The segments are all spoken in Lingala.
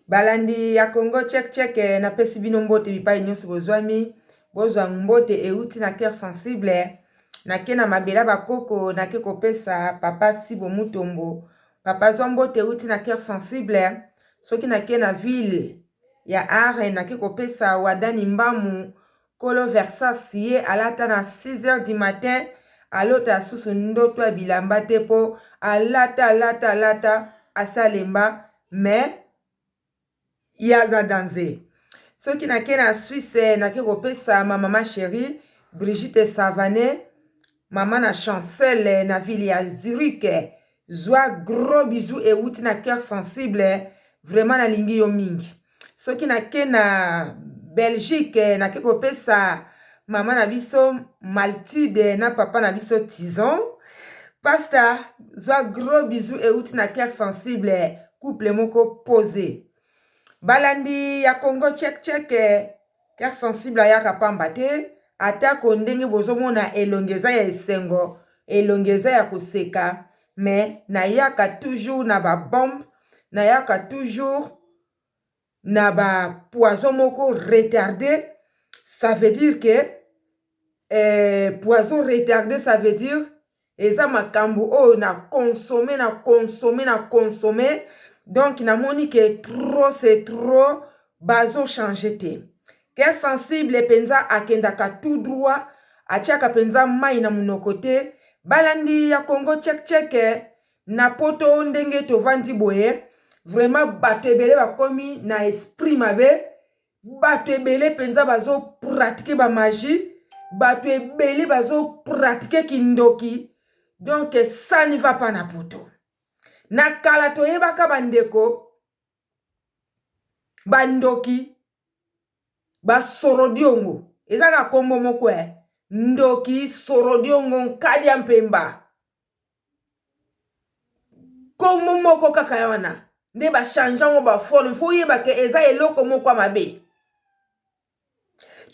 Balandi ya Congo check check eh, napesi bino mbote bipai nyonso bozwami bozwa mbote euti na cœur sensible nake na mabela bakoko nake kopesa papa Sibo Mutombo papa zwa mbote euti na cœur sensible soki nake na ville ya Arles nake kopesa Wadani Mbamu Kolo Versas ye alata na 6 heures du matin alota susu ndoto ya bilamba te po alata alata alata asalemba mais ye aza danze. Soki nake na Suisse nake kopesa ma mama cherie Brigitte Savane mama na Chancel na ville ya Zurich zwa gros bisous ewuti na cœur sensible vraiment nalingi yo mingi. Soki nake na Belgique nake kopesa mama na biso Maltude na papa na biso Tison pasta zwa gros bisous euti na cœur sensible couple moko posé balandi ya Congo check check cœur sensible ayaka pamba te atako ndenge bozomona elongi eza ya esengo elongi eza ya koseka mais nayaka toujours na ba bombe nayaka toujours na ba poison moko retarde ça veut dire que eh, poison retarde ça veut dire eza makambo oyo na consomme na consomme na consomme donc namoni ke trop c'est trop bazo change te ke sensible mpenza akendaka tout droit atiaka mpenza mai na monoko te balandi ya Congo check check na poto ndenge tovandi boye vraiment bato ebele bakomi na esprit mabe bato ebele mpenza bazopratike bamagie bato ebele bazopratike kindoki donc ça ne va pas na poto na kala toyebaka bandeko bandoki basorodiongo eza kaka nkombo moko e ndoki sorodiongo nkadia mpemba nkombo moko kaka ya wana nde bachange yango baforme fo oyeba ke eza eloko moko ya mabe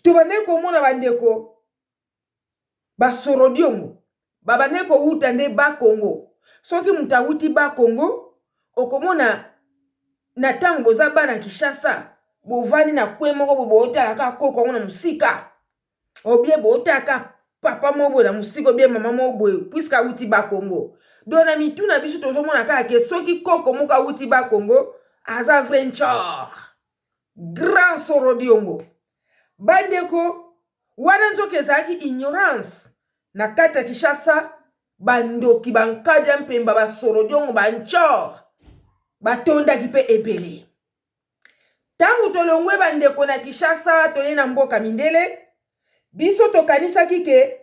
tobandaki komona bandeko basorodiongo babandaki kowuta nde bakongo soki moto awuti bakongo okomona na ntango boza bana Kinshasa bovandi na kwe moko boye bootala kaka koko yango na mosika obie bootala kaka papa moko boye na mosika obie mama moko boye puiske awuti bakongo donc na mitu na biso tozomona kaka ke soki koko moko awuti bakongo aza vrai ntshor grand sorodiongo bandeko wana nzoka ezalaki ignorance na kati ya Kinshasa bandoki bankadia mpemba basorodiongo bantshor batondaki mpe ebele ntango tolongwe bandeko na Kinshasa toye na mboka mindele biso tokanisaki ke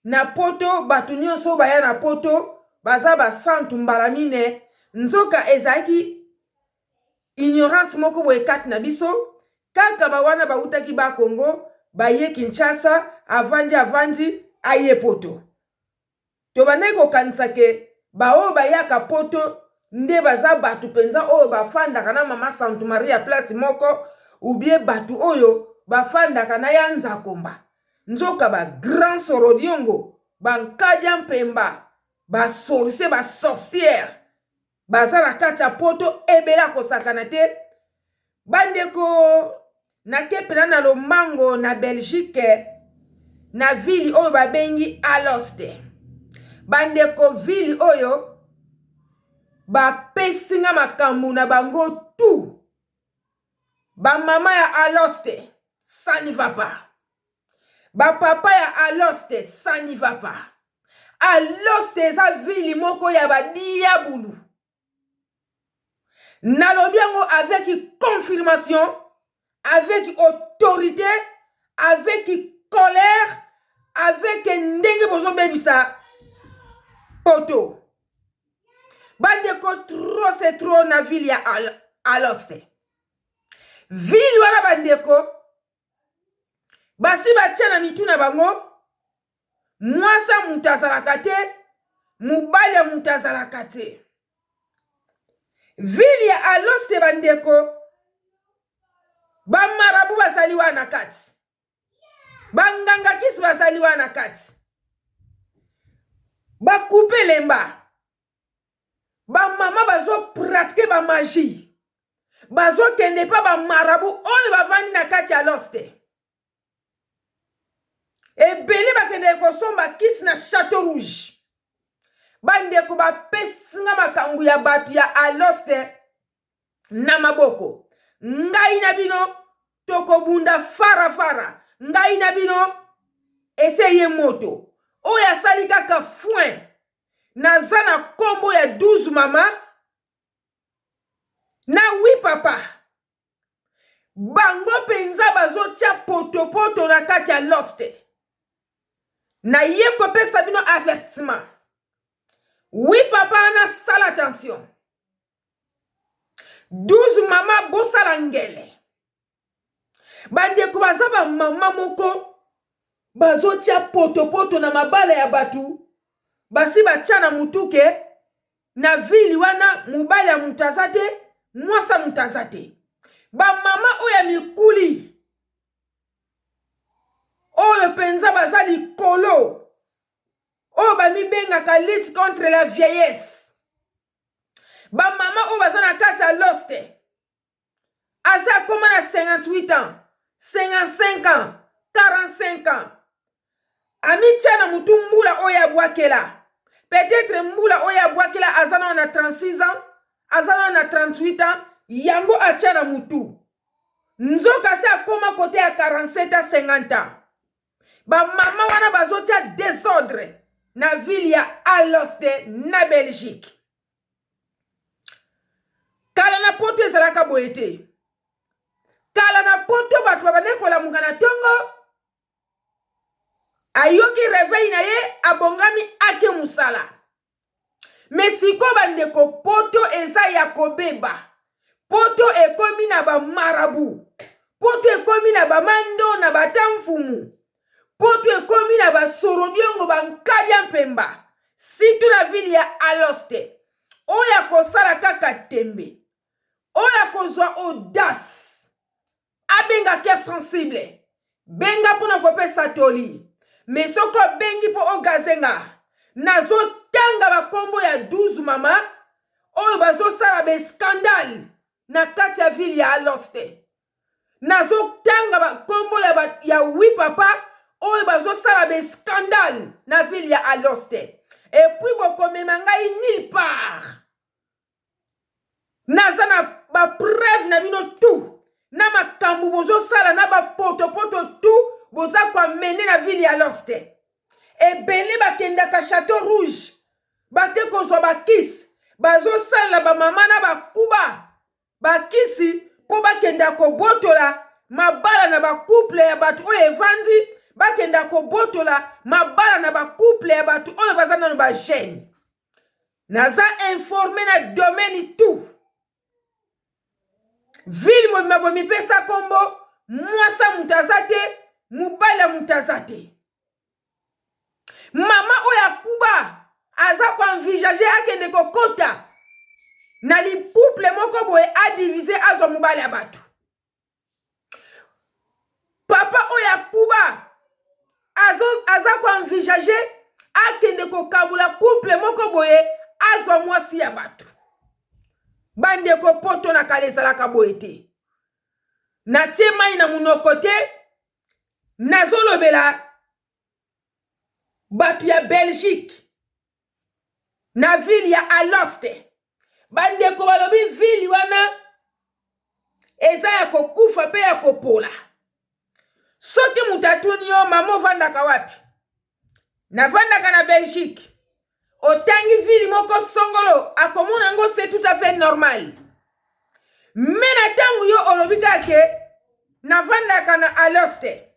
na poto bato nyonso baya na poto baza basantu mbala mine nzoka ezalaki ignorance moko boye kati na biso kaka bawana bautaki ba Congo baye Kinshasa avandi avandi aye poto tobandaki kokanisa ke baoyo bayaka poto nde baza bato mpenza oyo bafandaka na mama Santu Maria place moko ubie bato oyo bafandaka na ya Nzakomba nzoka ba grand sorodiongo bankadia mpemba basorcier basorcière baza na kati ya poto ebele akosakana te bandeko nake mpena na lombango na Belgique na ville oyo babengi Alost bandeko ville oyo bapesi nga makambo na bango tu bamama ya Alost ça n'y va pas bapapa ya Alost ça n'y va pas Alost eza ville moko ya badiabulu nalobi yango avec confirmation avec autorité avec colère avec ndenge bozobebisa poto bandeko trop c'est trop na ville ya Alost ville wana bandeko basi batia na mitu na bango mwasi ya moto azalaka te mobali ya moto azalaka te ville ya Alost bandeko bamarabu bazali wana kati bangangakisi bazali wana kati bakupe lemba bamama bazopratike bamagie. Bazokende mpa bamarabu oyo bavandi na kati ya Loste. Ebele bakendeke kosomba kisi na Chateau Rouge. Bandeko bapesi nga makambo ya bato ya Aloste na maboko. Ngai na bino tokobunda fara fara. Ngai na bino ese ye moto oyo asali kaka foin. Naza na kombo ya 12 mama na 8 papa. Bango mpenza bazotia potopoto na kati ya Loste. Naye kopesa bino avertissement. Oui papa wana sala attention. 12 mama bosala ngele. Bandeko baza ba mama moko bazotia potopoto na mabala ya bato, basi batia na mutu ke na ville wana mobali ya moto aza te, mwasi ya moto aza te. Bamama oyo ya mikuli oyo mpenza baza likolo, oyo bamibengaka lutte contre la vieillesse, bamama oyo baza na kati ya Loste, aza akoma na 58 ans, 55 ans, 45 ans, amitia na mutu mbula oyo abwakela, peut-être mbula oyo abwakela aza nao na 36 ans, aza nao na 38 ans, yango atia na mutu, nzoka se akoma kote ya 47 ans, 50 ans. Bamama wana bazotia desordre na ville ya Aloste na Belgique. Kala na poto ezalaka boye te. Kala na poto bato babandaki kolamuka na ntongo, ayoki reveil na ye, abongami ake mosala. Me sikoyo bandeko, poto eza ya kobeba. Poto ekomi na bamarabu, poto ekomi na bamando na batamfumu, poto ekomi na basorodiongo bankadia mpemba, situ na ville ya Aloste. Oyo akosala kaka tembe, oyo akozwa audace abenga cœur sensible, benga mpona kopesa toli. Me soki obengi mpo ogaze nga, nazotanga bakombo ya 12 mama oyo bazosala bescandale na kati ya ville ya Aloste. Nazotanga bakombo ya, ya 8 papa oyo bazosala bescandale na ville ya Aloste. Epuis bokomema ngai nulle part. Naza na bapreuve na bino tout na makambo bozosala na bapotopoto tout boza koamene na ville ya Loste. Ebele bakendaka Chateau Rouge bake kozwa bakisi, bazosalela bamama na bakuba bakisi mpo bakenda kobotola mabala na bacouple ya bato oyo evandi, bakenda kobotola mabala na bacouple ya bato oyo baza nano bajeune. Naza informe na domaine tout. Ville mobimba bomipesa kombo, mwasi ya moto aza te, mobali ya moto aza te. Mama oyo akuba aza koenvisage akende kokota na couple moko boye, adivise azwa mobali ya bato. Papa oyo akuba aza koenvisage akende kokabula couple moko boye, azwa mwasi ya bato. Bandeko, poto na kala ezalaka boye te. Natie mai na monoko te, nazolobela bato ya Belgique na ville ya Aloste. Bandeko balobi ville wana eza ya kokufa mpe ya kopola. Soki moto atuni yo, mama ovandaka wapi? Navandaka na Belgique. Otangi ville moko songolo, akomona yango c'est tout à fait normal. Me na ntango yo olobi kaka ke navandaka na Aloste,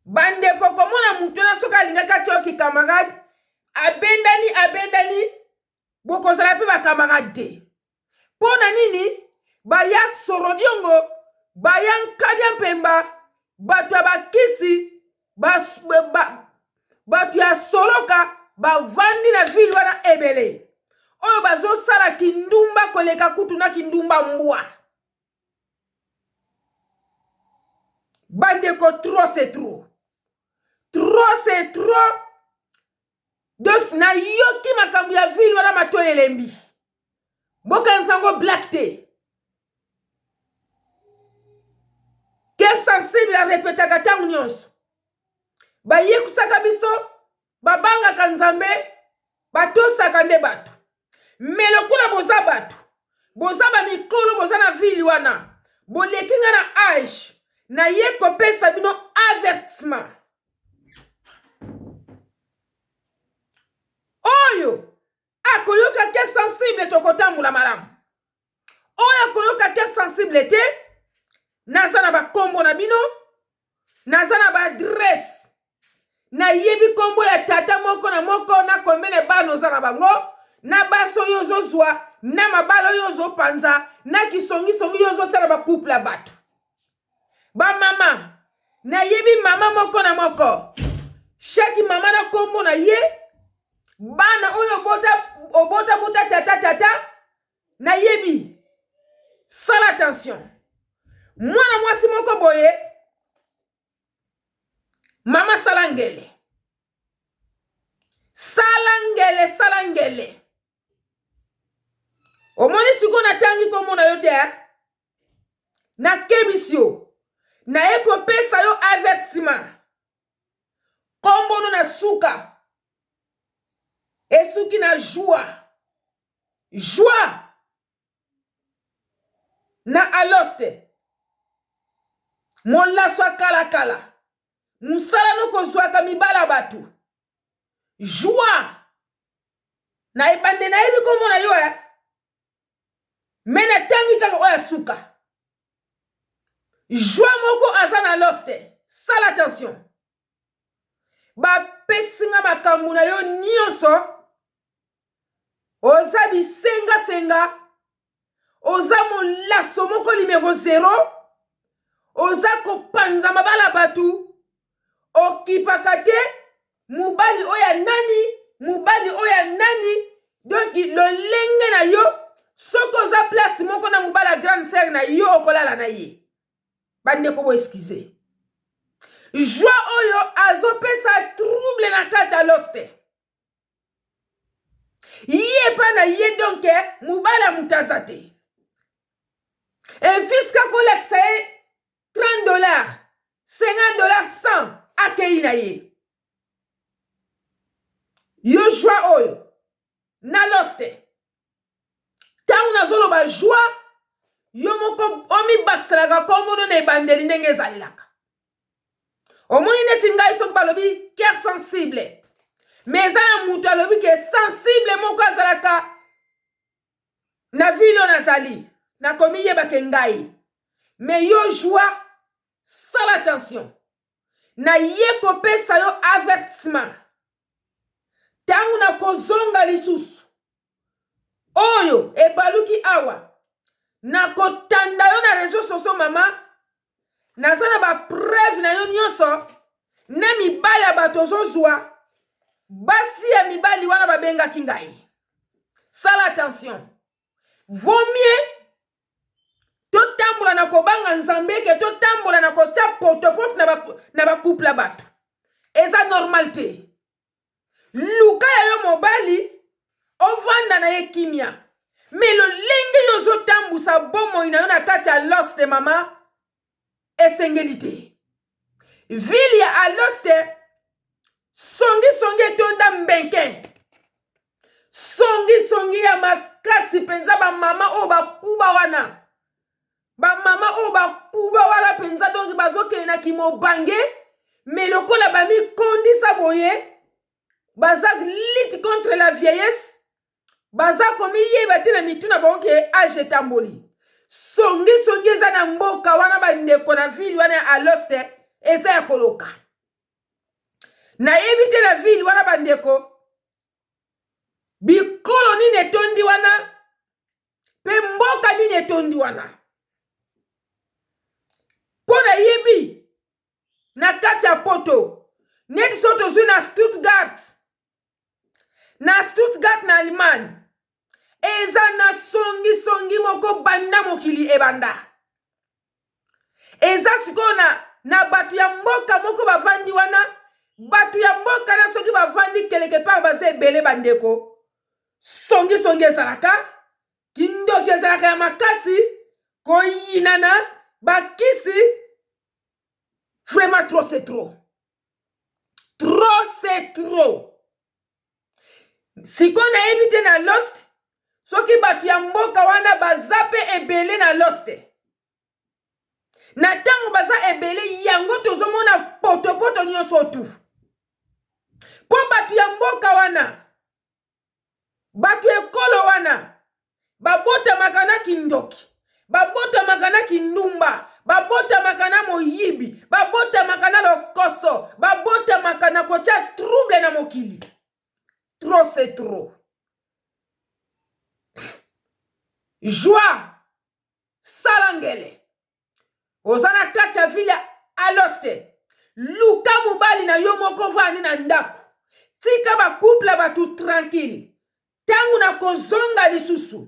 bandeko komona moto wana soki alingaki atia yo kikamarade, abendani abendani, bokozala mpe bakamarade te. Mpo na nini? Baya sorodiongo, baya nkadia mpemba, bato ya bakisi, bato ya soloka bavandi na ville wana ebele, oyo bazosala kindumba koleka kutu na kindumba mbwa. Bandeko, trop c'est trop, trop c'est trop. Donc nayoki makambo ya ville wana, matoi elembi. Bokanisa yango black te. repetaka ntango nyonso, bayekusaka biso, babangaka Nzambe, batosaka nde bato. Me lokola boza bato, boza bamikolo, boza na ville wana, boleki nga na age, naye kopesa bino avertissement. Oyo akoyoka te sensible, tokotambola malamu. Oyo akoyoka te sensible te, naza na bakombo na bino, naza na baadresse, nayebi kombo ya tata moko na moko, na combien de bana oza na bango, na basi oyo ozozwa, na mabala oyo ozopanza, na kisongisongi oyo ozotia na bacouple ya bato. Bamama, nayebi mama moko na moko, chaque mama na kombo na ye, bana oyo obota obota bota tata tata, nayebi. Sala attention, mwana mwasi moko boye, mama sala ngele, sala ngele, sala ngele. Omoni sikoyo natangi kombo na yo te, eh? Nakebisi yo, naye kopesa yo avertissement. Kombo no na suka esuki na joie, joie na aloste molaso ya kalakala, mosala no kozwaka mibala bato, joie na ebande. Nayebi kombo na yo, eh? Me natangi kaka oyo asuka joie moko aza na loste. Sala attention, bapesi nga makambo na yo nyonso. Oza bisengasenga, oza molaso moko numero 0, oza kopanza mabala bato, okipaka te mobali oyo ya nani, mobali oyo ya nani. Donc lolenge na yo, soki oza place moko na mobali ya grande sœur na yo, okolala na ye. Bandeko, bo excuse, joie oyo azopesa trouble na kati ya loste ye epa na ye. Donc mobali ya moto aza te, efiska kolakisa ye 30 dollars, 50 dollars, 100, akei na ye. Yo joie oyo na loste, ntango nazoloba joie, yo moko omibakiselaka kombono na ebandeli ndenge ezalelaka. Omoni neti ngai, soki balobi cœur sensible, mais eza na moto alobi ke sensible moko azalaka na ville oyo nazali, nakomi yebake ngai. Mais yo joie, sala attention, naye kopesa yo avertissement. Ntango nakozonga lisusu oyo ebaluki awa, nakotanda yo na réseau sociaux. Mama, naza na bapreuve na yo nyonso, na mibali ya bato ozozwa, basi ya mibali wana babengaki ngai. Sala attention, vaut mieux totambola na kobanga Nzambe ke totambola na kotia potopoto na bacouple ya bato. Eza normal te. Luka ya yo mobali, ovanda na ye kimia. Me lolenge yo ozotambusa bomoi na yo na kati ya loste, mama, esengeli te. Ville ya Aloste, songisongi etonda mbenke, songisongi ya makasi mpenza. Bamama oyo bakuba wana, bamama oyo bakuba wana mpenza, donc bazokende na kimobange, me lokola bamikondisa boye, baza lutte contre la vieillesse, baza komiyeba te na mitu na bango ke age etamboli. Songisongi eza na mboka wana, bandeko, na ville wana ya Aloste, eza ya koloka. Nayebi te na ville wana, bandeko, bikolo nini etondi wana mpe mboka nini etondi wana. Mpo nayebi na kati ya Poto, neti so tozwi na Stuttgart, na Stuttgart na Allemagne, eza na songisongi moko banda mokili ebanda. Eza sikoyo na bato ya mboka moko bavandi wana. Bato ya mboka na soki bavandi quelque part, baza ebele, bandeko, songisongi ezalaka, kindoki ezalaka ya makasi, koyinana, bakisi. Vraiment trop c'est trop. Trop c'est trop. Sikoyo nayebi te na Lost soki bato ya mboka wana baza mpe ebele na Lost. Na ntango baza ebele yango tozomona potopoto nyonso tu. Mpo bato ya mboka wana Bato ya ekolo wana babotamaka na kindoki, babotamaka na kindumba, babotamaka na moyibi, babotamaka na lokoso, babotamaka na kotya trouble na mokili. Trop c'est trop. Joie, sala ngele. Oza na kati ya ville ya Aloste. Luka mobali na yo moko vandi na ndako. Tika ba couple ya bato tranquille. Tango nakozonga lisusu,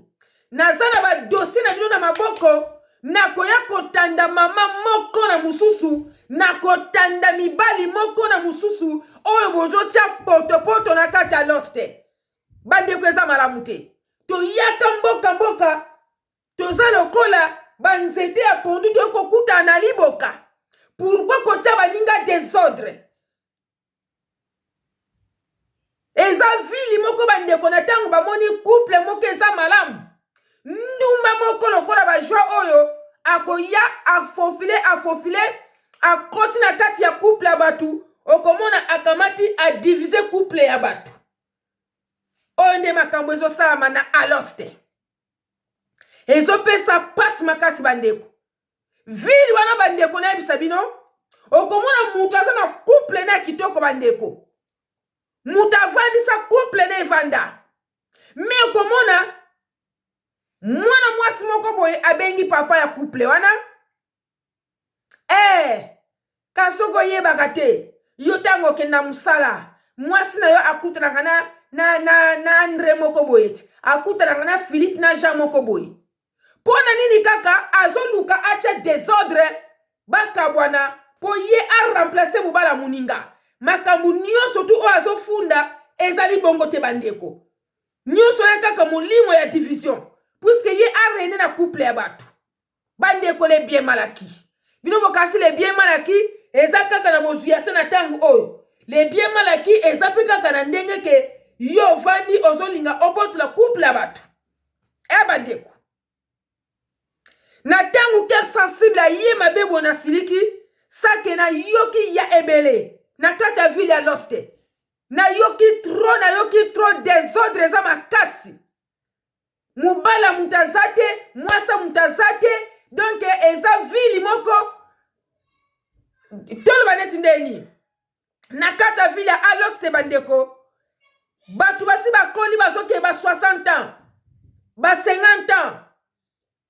naza na ba dossier na bino na maboko, nakoya kotanda mama moko na mosusu, nakotanda mibali moko na mosusu oyo bozotia potopoto na kati ya Aloste. Bandeko eza malamu te. Toyaka mboka mboka Toza lokola ba nzete ya pondu toye kokutana na liboka. Pourquoi kotia baninga desordre? Eza vili moko bandeko na ntango bamoni couple moko eza malamu ndumba moko lokola ba joie oyo akoya afofile afofile akoti na kati ya couple ya bato okomona akamati adivise couple ya bato oyo nde makambo ezosalama na aloste Ezopesa pasi makasi bandeko. Ville wana bandeko nayebisa bino okomona moto aza na couple na kitoko bandeko. Moto avandisa couple na evanda. Me okomona mwana mwasi moko boye abengi papa ya couple wana Eh! Kasi soki oyebaka te, yo ntango okenda mosala, mwasi na yo akutanaka na, na, na, na Andre moko boye ti, akutanaka na Philippe na Jean moko boye. Mpo na nini kaka azoluka atya desordre bakabwana mpo ye aremplace mobala moninga? Makambo nyonso tu oyo azofunda ezali bongo te bandeko. Nyonso wana kaka molimo ya division puisque ye arene na couple ya bato. Bandeko le bien mal acquis. Bino bokasi le bien mal acquis eza kaka na bozwi ya se na ntango oyo. Le bien mal acquis eza mpe kaka na ndenge ke yo ovandi ozolinga obotola couple ya bato. Eh bandeko. Na ntango cœur sensible aye mabe boye na siliki sake nayoki ya ebele na kati ya ville ya Loste. Nayoki trop, nayoki trop desordre eza makasi. Mobali ya moto aza te, mwasi ya moto aza te, donc eza ville moko toloba neti nde nini na kati ya ville ya Aloste bandeko bato basi bakoli bazokende ba 60 ans ba 50 ans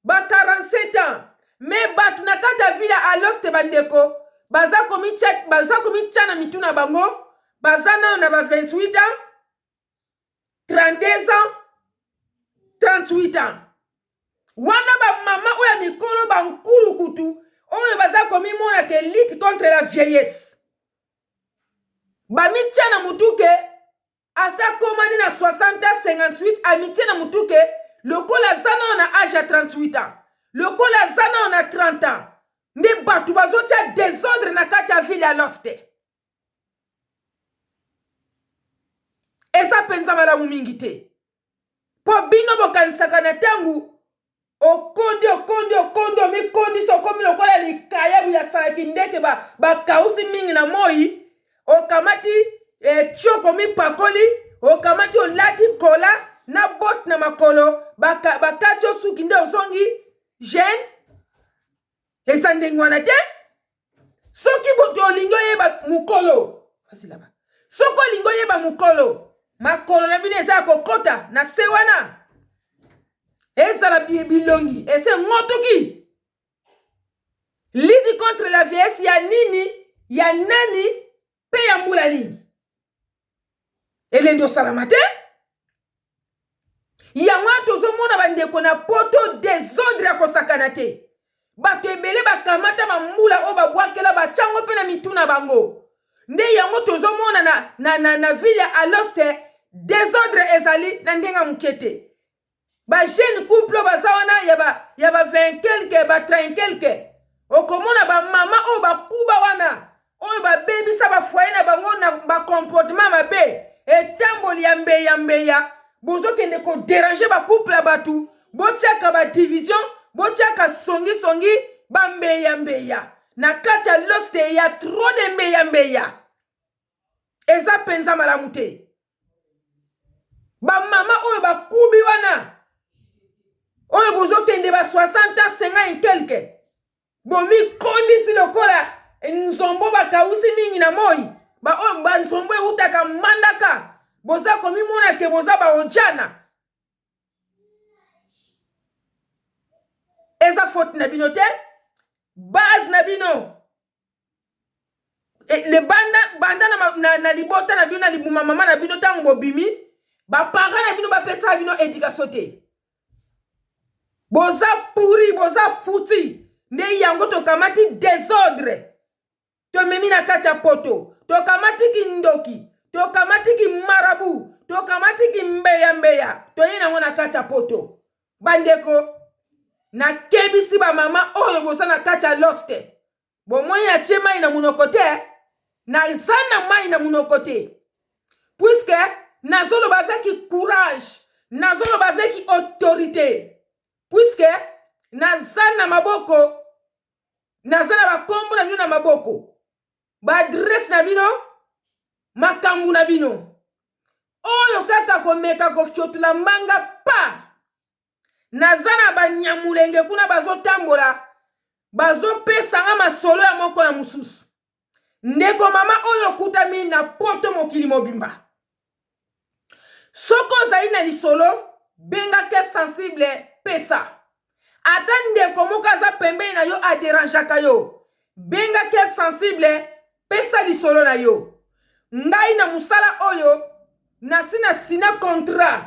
ba 47 ans me bato na kati ya ville ya Aloste bandeko baza komitia baza komitia na mitu na bango baza nano na ba 28 ans 32 ans 38 ans wana bamama oyo ya mikolo bankulukutu oyo baza komimona ke lutte contre la vieillesse bamitia na mutu ke asi akomani na 60 ans 58 amitie na mutu ke lokola aza nano na age ya 38 ans lokola aza nano na 30 ans nde bato bazotia desordre na kati ya ville ya loste Eza penza malamu mingi te. Po bino bokanisaka na tangu okondi okondi okondi omikondisi okomi lokola likayabu ya salaki ndeke bakausi ba mingi na moi okamati eh, tioko omipakoli okamati olati kola na bote na makolo bakati baka yo suki nde ozongi jeune eza ndenge wana te Soki boto olingi oyeba mokolo, soki olingi oyeba mokolo, makolo na bino eza ya kokota na se wana, ezala bilongi ese ngotoki lidi contre la vieillesse ya nini ya nani mpe ya mbula nini elendi osalama te yango wana tozomona bandeko na poto desordre ya kosakana te bato ebele bakamata bambula oyo babwakela batyango mpe na mitu na bango nde yango tozomona na, na, na, na ville ya aloste desordre ezali na ndenge ya moke te ba jeune couple oyo baza wana ya ba, ya ba 20 quelque ba 30 quelque. Okomona ba mama oyo bakuba wana oyo babebisa ba foyer na bango na ba comportement mabe, etamboli ya mbeya mbeya, bozokende ko deranger ba couple ya batu, botiaka ba division, botiaka songi songi, ba mbeya mbeya na kati ya loste ya trop de mbeya mbeya, eza penza malamu te. Ba mama oyo bakubi wana oyo bozokende ba 60 ans 50 et quelque, bomikondisi lokola nzombo bakausi mingi na moi, ba oyo ba nzombo eutaka mbandaka, boza komimona ke boza ba ojana. Eza faute na bino te, base na bino e, le banda, banda na, na, na libota na bino na libuma mama na bino ntango bobimi baparent na bino bapesaka bino education te boza pourri boza futi nde yango tokamati desordre tomemi na kati ya poto tokamati kindoki tokamati kimarabu tokamati kimbeyambeya toye nango na kati ya poto bandeko nakebisi bamama oyo boza na kati ya loste Bomoni natie mai na munoko te, naza na mai na munoko te, puisque nazoloba avec courage, nazoloba avec autorité, puisque naza na maboko, naza na bakombo na bino na maboko, ba adresse na bino, makambo na bino oyo kaka komeka kofiotola mbanga pa Naza na banyamulenge kuna bazotambola bazopesa nga masolo ya moko na mosusu. Ndeko mama oyo okutami na poto mokili mobimba, soki ozali na lisolo benga ke sensible pesa. Ata ndeko moko aza pembeni na yo aderangeaka yo, benga ke sensible pesa lisolo na yo. Ngai na mosala oyo nasi na sina contrat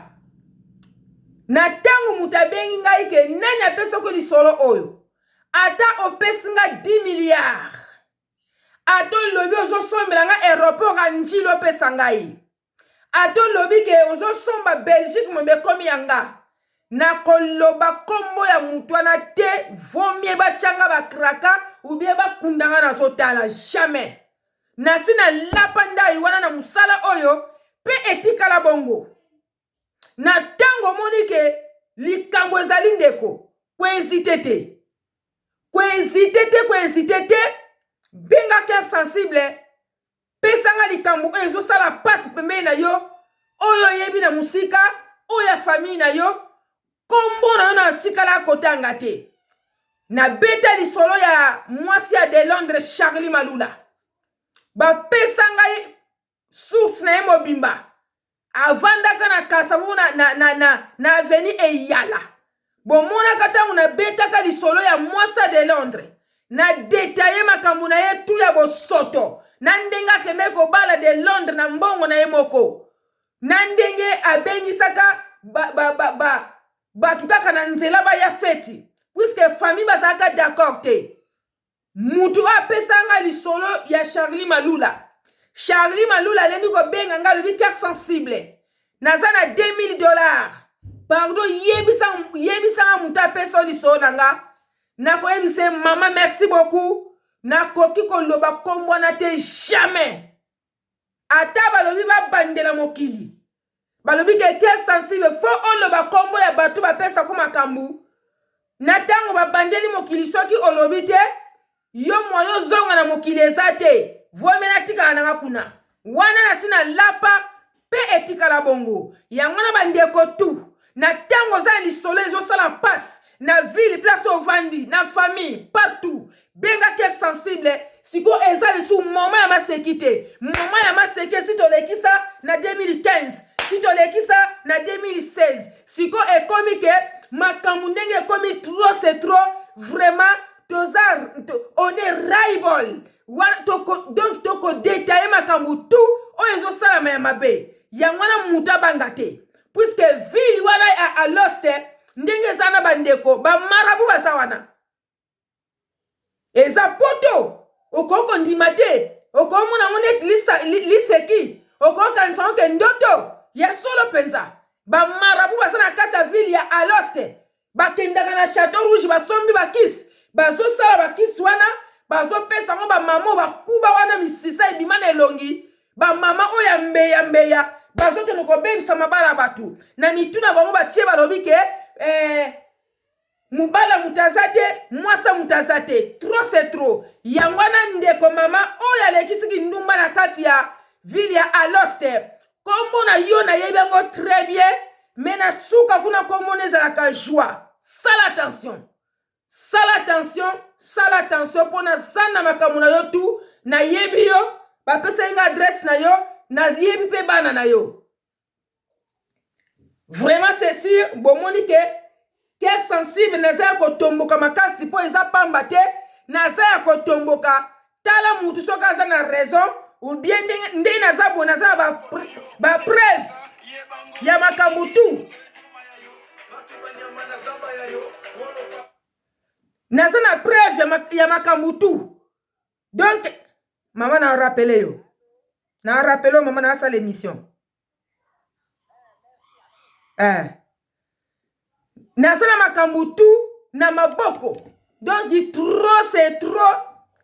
na ntango moto abengi ngai ke nani apesaki lisolo oyo, ata opesi nga 10 milliards, ata olobi ozosombela nga aéroport ya Ndjili opesa ngai, ata olobi ke ozosomba Belgique mombe ekomi ya nga, nakoloba kombo ya moto wana te. Vaut mieux batya nga bakraka ou bien bakunda nga nazotala jamais. Nasi nalapa ndai wana na mosala oyo mpe etikala bongo. Na ntango omoni ke likambo ezali ndeko, koezite te, koezite te, koezite te, benga cœur sensible, pesa nga likambo oyo ezosala pasi pembeni na yo, oyo oyebi na mosika, oyo ya famille na yo, kombo na yo na tikala kotanga te. Nabeta lisolo ya mwasi ya de Londres Charlie Malula, bapesa ngai source na ye mobimba. Avandaka na Kasavubu na, na, na, na, na avenue Eyala. Bomonaka ntango nabetaka lisolo ya mwasi ya de Londres, na detaille makambo na ye tu ya bosoto, na ndenge akendaki kobala de Londres na mbongo na ye moko, na ndenge abengisaka ba, ba, ba, ba, bato kaka na nzela baya feti, puisque famille bazalaka d'accord te. Mutu oyo apesa nga lisolo ya Charlie Malula, Charlie Malula alendi kobenga nga, alobi cœur sensible, naza na 2000 dollars, pardon yebisa, yebisa nga mutu apesa yo lisolo na nga. Nakoyebisa ye mama merci beaucoup, nakoki koloba kombo wana te jamais. Ata balobi babandela mokili, balobi ke cœur sensible fo oloba kombo ya bato bapesa ko makambo na ntango babandeli mokili. Soki olobi te, yo moyo ozonga na mokili eza te, vomi natikala nanga kuna wana nasi nalapa mpe etikala bongo. Yango na bandeko tu, na ntango oza na lisolo ezosala pasi na ville place ovandi, na famille, partout, benga cœur sensible. Sikoyo eza lisusu moment ya maseki te. Moment ya maseki esi tolekisa na 2015, si tolekisa na 2016. Sikoyo ekomi ke makambo ndenge ekomi trop c'est trop, vraiment toza to, on est rival wana toko, donc toko detaille makambo tout oyo ezosalama ya mabe. Yango wana moto abanga te, puisque ville wana ya Aloste ndenge eza na bandeko bamarabu baza wana, eza poto okoki kondima te, okomona yango neti liseki, okokanisa yango ke ndoto ya solo mpenza. Bamarabu baza na kati ya ville ya Aloste, bakendaka na Chateau Rouge, basombi bakisi, bazosala bakisi wana. Bazopesa yango bamama oyo bakuba wana misisa ebima na elongi, bamama oyo ya mbeya mbeya bazokende kobebisa mabala ya bato na mitu na bango. Batie balobi ke mobala moto aza te, mwasi moto aza te. Trop c'est trop. Yango wana, ndeko mama oyo alekisi kindumba na kati ya ville ya Alost, nkombo na yo nayebi yango très bien, mais na suka kuna nkombo na ezalaka Joie. Sala attention, sala attention, sala attention, mpo naza na makambo na yo tu. Nayebi yo, bapesaki nga adresse na yo, nayebi mpe bana na yo. Vraiment, c'est sûr, bomoni ke cœur sensible naza ya kotomboka makasi, mpo eza pamba te. Naza ya kotomboka. Tala, mutu soki aza na raison ou bien ndenge ndenge naza boye, naza na bapreuve ya makambo tu, naza na preuve ya makambo tu. Donc mama, na rappeler yo, na rappeler yo mama, nasala émission. Naza na makambo tu na maboko. Donc trop c'est trop.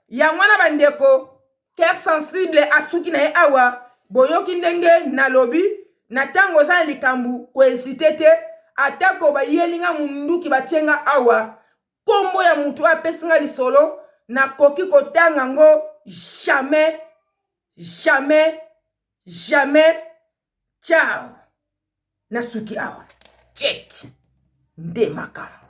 Yango wana, bandeko, cœur sensible asuki na ye awa. Boyoki ndenge nalobi. Na ntango oza na likambo, kohésiter te. Atako bayeli nga munduki, batie nga awa, nkombo ya mutu oyo apesi nga lisolo, nakoki kotanga ngo jamais, jamais, jamais. Ciao, nasuki awa. Check nde makambo.